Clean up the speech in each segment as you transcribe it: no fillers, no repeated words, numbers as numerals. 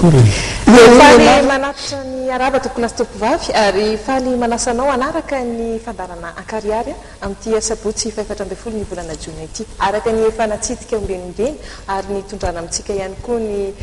Manakory e. Faly manatitra ny arahaba tompokolahy sy tompokovavy ary faly manasa anao hanaraka ny fandaharana Ankarihary amin'ity asabotsy fahefatra ambin'ny folo ny volana jona ity. Araka ny efa natsidika ombieny ombieny ary nitondrana amintsika ihany koa ny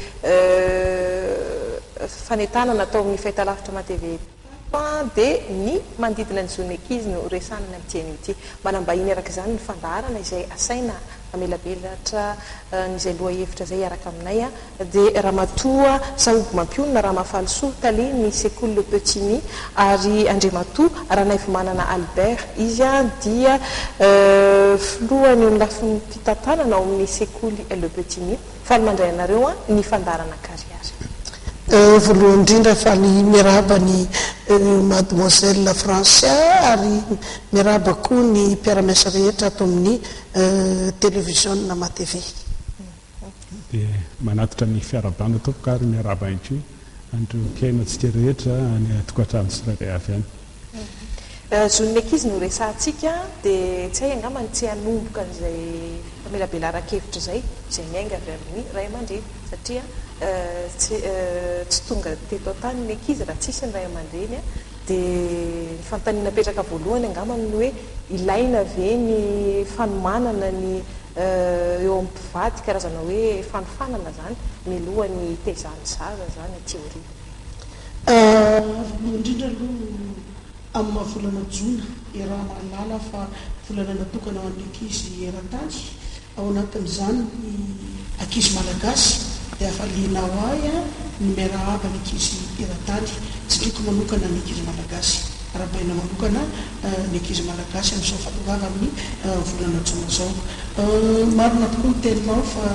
fanentanana tao amin'ny fahitalavitra Matv dia ny manodidina ny zon'ny ankizy no resahana ny amin'ity anio ity. Manam-bahiny araka izany ny fandaharana izay asaina hamelabelatra an'izay lohahevitra izay hiaraka aminay dia Ramatoa Sahoby Mampionona Ramahafalisoa, talen'ny sekoly Le Petit Nid ary Andriamatoa Ranaivomanana Albert, izy dia filohany eo amin'ny lafiny fitantanana ao amin'ny sekoly Le Petit Nid. Faly mandray anareo ny fandaharana Karihary. Voalohany indrindra faly miarahaba ny Mademoiselle Francia ary miarahaba koa ny mpiara-miasa rehetra ato amin'ny Televiziona MaTv. Dia manatitra ny fiarahabana tompoko ary miarahaba ihany koa an'ireo mpihaino antsika rehetra any an-tokantrano tsirairay avy any. Zon'ny ankizy no resahantsika dia tsy hay angamba ny tsy hanomboka an'izay famelabelaran-kevitra izay, izay miainga avy amin'ny ray aman-dreny satria tsy tsy tonga teto an-tany ny ankizy raha tsisy ny ray aman-dreny dia ny fanontaniana apetraka voalohany angamba ny hoe ilaina ve ny fanomanana ny eo amin'ny mpivady karazana hoe fanofanana izany mialohan'ny hitezan'ny zaza izany aty aoriana. Voalohany indrindra aloha amin'ny maha volana jona iaraha-mahalala fa volana natokana ho an'ny ankizy eran-tany, ao anatin'izany ny ankizy malagasy dia hafaliana ho ahy ny miarahaba ny ankizy eran-tany, tsindriako manokana ny ankizy malagasy, arahabaina manokana ny ankizy malagasy amin'izao fahatongavan'ny volana jona izao. Marina tokoa ny teninao fa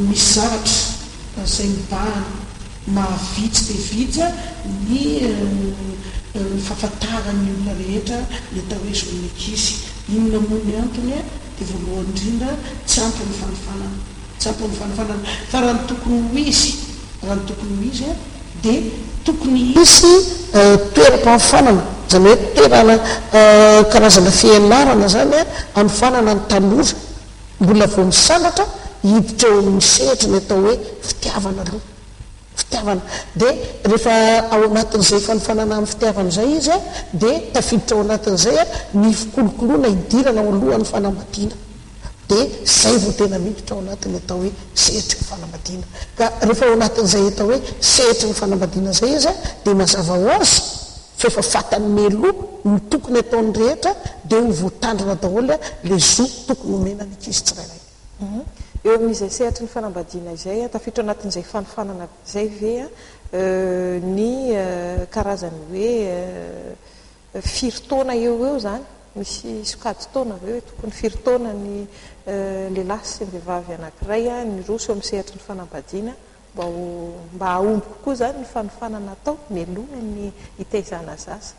misy zavatra izay mibahana. Maha vitsy dia vitsy ny fahafantaran'ny olona rehetra ny atao hoe zon'ny ankizy. Inona moa ny antony? Dia voalohany indrindra, tsy ampy ny fanofanana. Tsy ampy ny fanofanana. Fa raha ny tokony ho izy, raha ny tokony ho izy dia tokony hisy toeram-panofanana, izany hoe toerana karazana fianarana izany hanofanana ny tanora mbola vao misandratra hiditra eo amin'ny sehatry ny atao hoe fitiavana aloha. Fitiavana. Dia rehefa ao anatin'izay fanofanana amin'ny fitiavana izay izy dia tafiditra ao anatin'izay ny fikolokoloana hidirana ao alohan'ny fanambadiana. Dia izay vao tena miditra ao anatin'ny atao hoe sehatry ny fanambadiana. Ka rehefa ao anatin'izay atao hoe sehatry ny fanambadiana izay izy dia mazava ho azy fa efa fantany mialoha ny tokony hataony rehetra dia ho voatandrina daholo ilay zo tokony homena ny ankizy tsirairay. Eo amin'izay sehatry ny fanambadiana izay, tafiditra ao anatin'izay fanofanana izay ve ny karazany hoe firy taona eo ho eo izany? Misy sokajin-taona ve hoe tokony firy taona ny lehilahy sy ny vehivavy anankiray niroso eo amin'ny sehatry ny fanambadiana mba ho mba hahomby kokoa izany ny fanofanana atao mialohan'ny hitaizana zaza?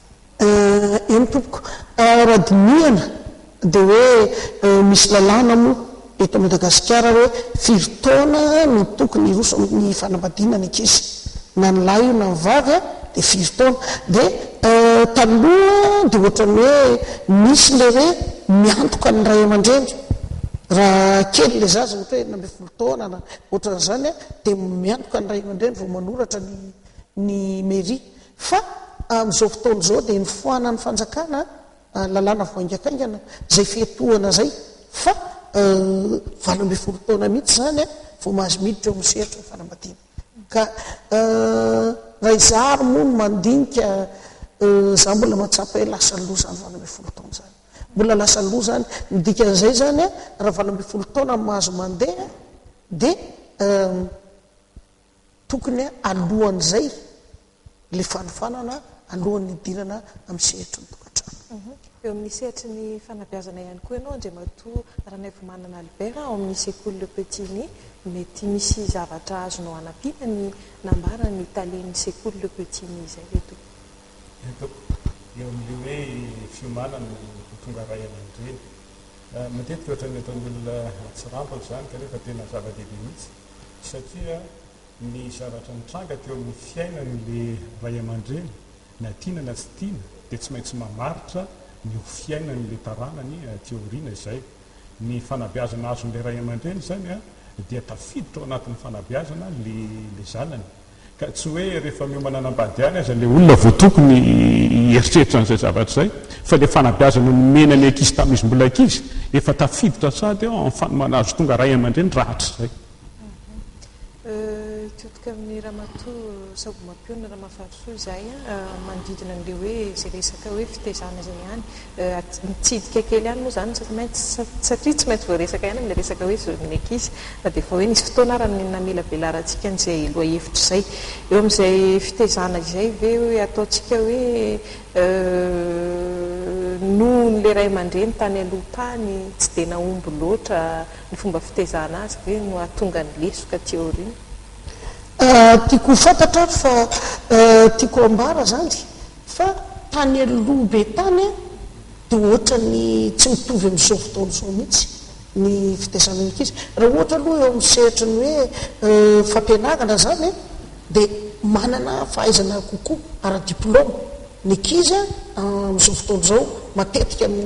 Eny tompoko. Raha dinihana dia hoe misy lalàna moa eto Madagasikara hoe firy taona no tokony hiroso amin'ny fanambadiana ny ankizy. Na ny lahy io na ny vavy dia firy taona. Dia taloha dia ohatran'ny hoe misy ilay hoe miantoka ny ray aman-dreny. Raha kely ilay zaza ohatra hoe 16 taona na ohatran'izany dia miantoka ny ray aman-dreny vao manoratra ny ny mairie. Fa amin'izao fotoana izao dia nofoanan'ny fanjakana lalàna vao haingankaingana izay fiatohana izay fa 18 taona mihitsy izany vao mahazo miditra eo amin'ny sehatry ny fanambadiana. Ka raha izaho ary moa no mandinika, izaho mbola mahatsapa hoe lasa aloha izany 18 taona izany. Mbola lasa aloha izany. Ny dikan'izay izany raha 18 taona no mahazo mandeha dia Tokony alohan'izay ilay fanofanana alohan'ny hidirana amin'ny sehatry ny tokantrano. Eo amin'ny sehatry ny fanabeazana ihany koa ianao Andriamatoa Ranaivomanana Albert ao amin'ny sekoly Le Petit Nid, mety misy zavatra azonao hanampiana ny nambaran'ny talen'ny sekoly Le Petit Nid izay ve tompoko? Eny tompoko, eo amin'ilay hoe fiomanana ho tonga ray aman-dreny. Matetika ohatran'ny ataon'ny olona an-tsirambina izany kanefa tena zava-dehibe mihitsy. Satria ny zavatra nitranga teo amin'ny fiainan'le ray aman-dreny, na tiana na tsy tiana, dia tsy maintsy mamaritra ny ho fiainan'le taranany aty aoriana izay. Ny fanabeazana azon'le ray aman-dreny izany dia tafiditra ao anatin'ny fanabeazana le zanany. Ka tsy hoe rehefa miomana hanambady ihany aza ilay olona vao tokony hieritreritra an'izay zavatra izay, fa ilay fanabeazana nomena ny ankizy tamin'izy mbola ankizy, efa tafiditra sahady ao amin'ny fanomana azy ho tonga ray aman-dreny rahatrizay. Hitodika amin'ny Ramatoa Sabomampionona Ramafarisoa izahay manodidina an'ilay hoe izay resaka hoe fitaizana izay ihany. Mitsidika kely ihany moa izany satria tsy maintsy voaresaka ihany amin'ilay resaka hoe zon'ny ankizy na dia efa hoe nisy fotoana ara ny namelabelarantsika an'izay lohahevitra izay. Eo amin'izay fitaizana izay ve hoe ataontsika hoe noho n'ilay ray aman-dreny tany aloha tany tsy dia nahomby loatra ny fomba fitaizana azy ve no hahatonga ny lesoka aty aoriana? Tiako ho fantatra ary fa tiako ambara izany fa tany aloha be tany dia ohatran'ny tsy mitovy amin'izao fotoana izao mihitsy ny fitaizana ny ankizy. Raha ohatra aloha eo amin'ny sehatry ny hoe fampianarana izany dia manana fahaizana kokoa ara-diplaoma ny ankizy amin'izao fotoana izao matetika no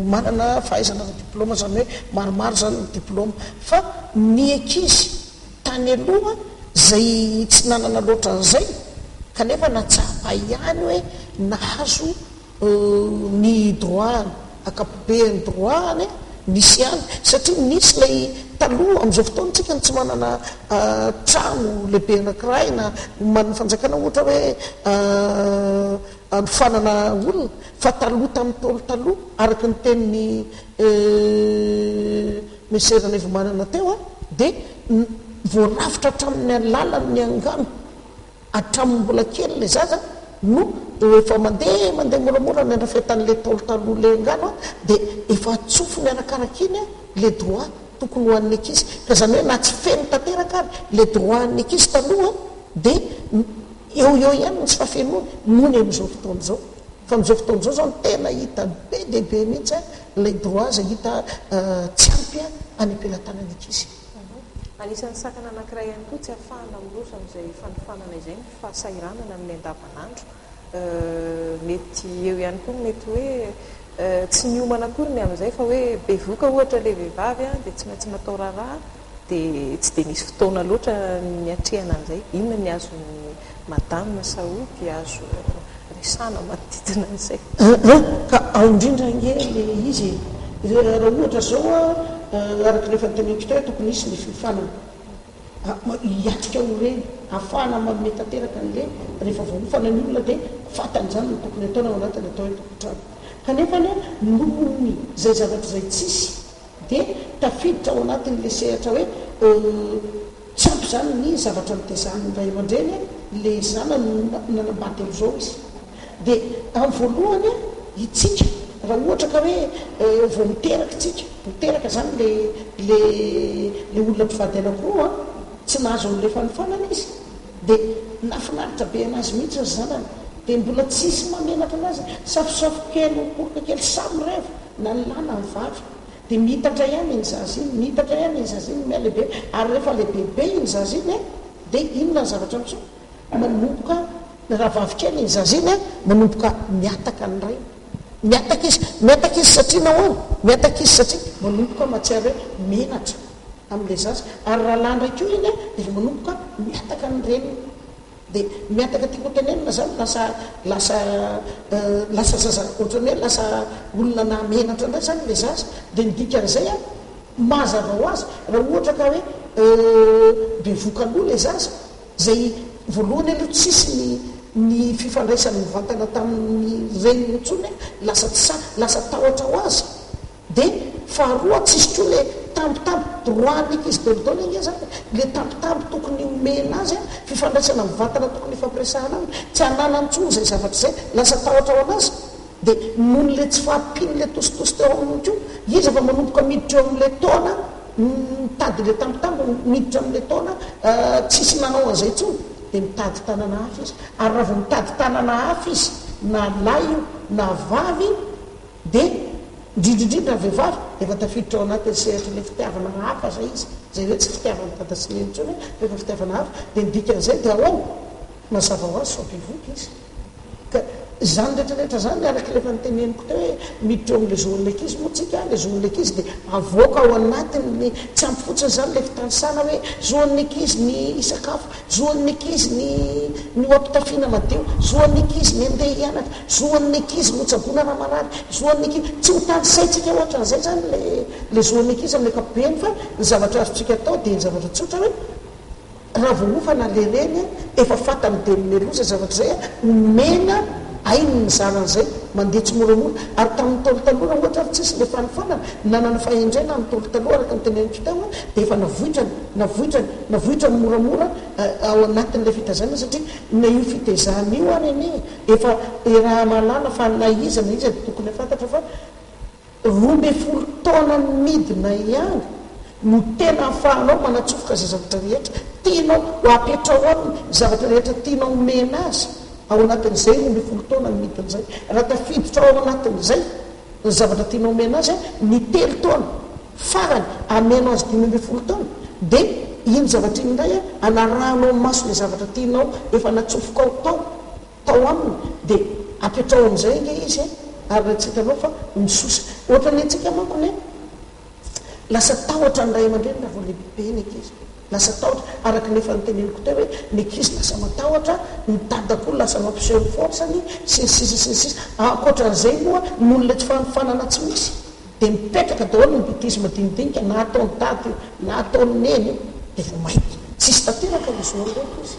manana fahaizana ara-diplaoma, izany hoe maromaro izany ny diplaoma. Fa ny ankizy tany aloha izay tsy nanana loatra an'izay kanefa nahatsapa ihany hoe nahazo ny droit-ny, ankapobean'ny droit-ny nisy ihany satria nisy ilay taloha, amin'izao fotoana isika no tsy manana trano lehibe anankiray na omanin'ny fanjakana ohatra hoe anofanana olona fa taloha tamin'ny Ntaolo taloha araka ny tenin'i Monsieur Ranaivomanana teo dia voarafitra hatramin'ny alalan'ny angano hatramin'ny mbola kely ilay zaza no efa mandeha mandeha moramora ny andrafetan'ilay Ntaolo taloha ilay angano dia efa atsofony arakaraka iny ilay droit tokony ho an'ny ankizy ka izany hoe na tsy feno tanteraka ary ilay droit an'ny ankizy taloha dia eo ho eo ihany ny tsy fahafenoany noho ny amin'izao fotoana izao. Fa amin'izao fotoana izao izao no tena hita be dia be mihitsy ilay droit izay hita tsy ampy any am-pelatanan'ny ankizy. Anisan'ny sakana anankiray ihany koa tsy ahafahana miroso amin'izay fanofanana izay ny fahasahiranana amin'ny andavanandro. Mety eo ihany koa ny mety hoe tsy niomana akory ny amin'izay fa hoe bevohoka ohatra ilay vehivavy dia tsy maintsy natao raharaha dia tsy dia nisy fotoana loatra niatrehana an'izay. Inona ny azon'ny Madame Sahoby azo resahana manodidina an'izay? An, ka ao indrindra ange ilay izy e! Raha ohatra izao an, araka ilay efa noteneniko teo hoe tokony hisy ny fiofanana hiatrika ho reny, ahafahana manome tanteraka an'ilay rehefa voaofana ny olona dia fantany izany ny tokony hataony ao anatin'ny atao hoe tokantrano. Kanefa anie noho ny izay zavatra izay tsisy dia tafiditra ao anatin'ilay sehatra hoe tsy ampy izany ny zavatra nitezan'ny ray aman-dreny ilay zanany nanambady amin'izao izy. Dia amin'ny voalohany itsika raha ohatra ka hoe vao miteraka itsika, miteraka izany ilay ilay ilay olona mpivady anankiroa an, tsy nahazo an'ilay fanofanana izy dia nahafinaritra be an'azy mihitsy ny zanany, dia mbola tsisy mahamenatra an'azy, safosafo kely, orokoroko kely, samy revo na ny lahy na ny vavy. Dia miitatra ihany iny zaza iny, miitatra ihany iny zaza iny, mihalehibe, ary rehefa lehibebe iny zaza iny dia inona ny zavatra miseho? Manomboka, raha vavy kely iny zaza iny, manomboka mihataka ny rainy. Mihataka izy, mihataka izy satria nahoana? Mihataka izy satria manomboka mahatsiaro hoe menatra amin'ilay zaza. Ary raha lahy indray koa iny dia efa manomboka mihataka ny reniny. Dia mihataka tiako ho tenenina zany lasa lasa lasa zaza ohatran'ny hoe lasa olona nahamenatra indray zany ilay zaza. Dia ny dikan'izay an, mazava ho azy raha ohatra ka hoe bevoka aloha ilay zaza, izay voalohany aloha tsisy ny ny fifandraisany mivantana tamin'ny reniny intsony, lasa tsy sahy, lasa tahotra ho azy. Dia faharoa tsisy koa le tambitamby, droit ny ankizy dolidoly ange zany e, le tambitamby tokony omena azy an, fifandraisana mivantana tokony hifampiresahana aminy, tsy ananany intsony izay zavatra izay, lasa tahotra ho anazy, dia noho ny le tsy fahampian'le tositosy teo aminy koa, izy efa manomboka miditra eo amin'le taona mitady le tambitamby, miditra amin'le taona tsisy nanao an'izay intsony, dia mitady tanana hafa izy, ary raha vao mitady tanana hafa izy, na lahy io na vavy, Dia, indrindra indrindra ny vehivavy, efa tafiditra ao anatin'ny sehatry ilay fitiavana hafa izay izy, izay hoe tsy fitiavan'i dada sy neny intsony fa efa fitiavana hafa, dia ny dikan'izay dia ahoana? Mazava ho azy fa bevohoka izy. Ka. Izany rehetra rehetra izany araka ilay efa noteneniko teo hoe miditra eo amin'ilay zon'ny ankizy moa tsika, ilay zon'ny ankizy dia avoaka ao anatin'ny, tsy ampy fotsiny izany ilay fitanisana hoe zon'ny ankizy ny hisakafo, zon'ny ankizy ny ny ho ampitafiana madio, zon'ny ankizy ny handeha hianatra, zon'ny ankizy ny hotsaboina raha marary, zon'ny ankizy, tsy ho tanisaintsika ohatran'izay izany ilay ilay zon'ny ankizy amin'ny ankapobeny fa ny zavatra azontsika atao dia ny zavatra tsotra hoe Raha voaofana le reny efa fantany dia mialoha izay zavatra izay omena ainy ny zanany izay mandeha tsimoramora ary tamin'ny ntaolo taloha raha ohatra ary tsisy le fanofanana nanana fahendrena ny ntaolo taloha araka ny teneniko teo dia efa navoitrany navoitrany navoitrany moramora ao anatin'ilay fitaizana satria na io fitaizana io ary anie efa iaraha-mahalala fa na iza na iza dia tokony hafantatra fa 12 taona midina ihany no tena ahafahanao manatsofoka izay zavatra rehetra tianao ho apetrao aminy, ny zavatra rehetra tianao omena azy ao anatin'izay 12 taona midina izay. Raha tafiditra ao anatin'izay ny zavatra tianao omena azy, ny telo taona farany amenao azy 15 taona, dia iny zavatra iny indray anarahanao maso ilay zavatra tianao efa natsofokao tao. Tao aminy dia apetrao amin'izay ange izy e! Ary raha tsy hitanao fa misosa. Ohatran'ny antsika manko anie lasa tahotra ny ray aman-dreny raha vao lehibe ny ankizy. Lasa tahotra, araka ny efa noteneniko teo hoe ny ankizy lasa matahotra, ny dada koa lasa mampiseho ny force-ny, sy ny sisa sy ny sisa. Ankoatran'izay moa noho ilay tsy fanofanana tsy misy dia mipetraka daholo ny bêtise madinidinika na ataon'i dada io na ataon'i neny io dia vao mainka tsisy tanteraka ny zon'ireo ankizy.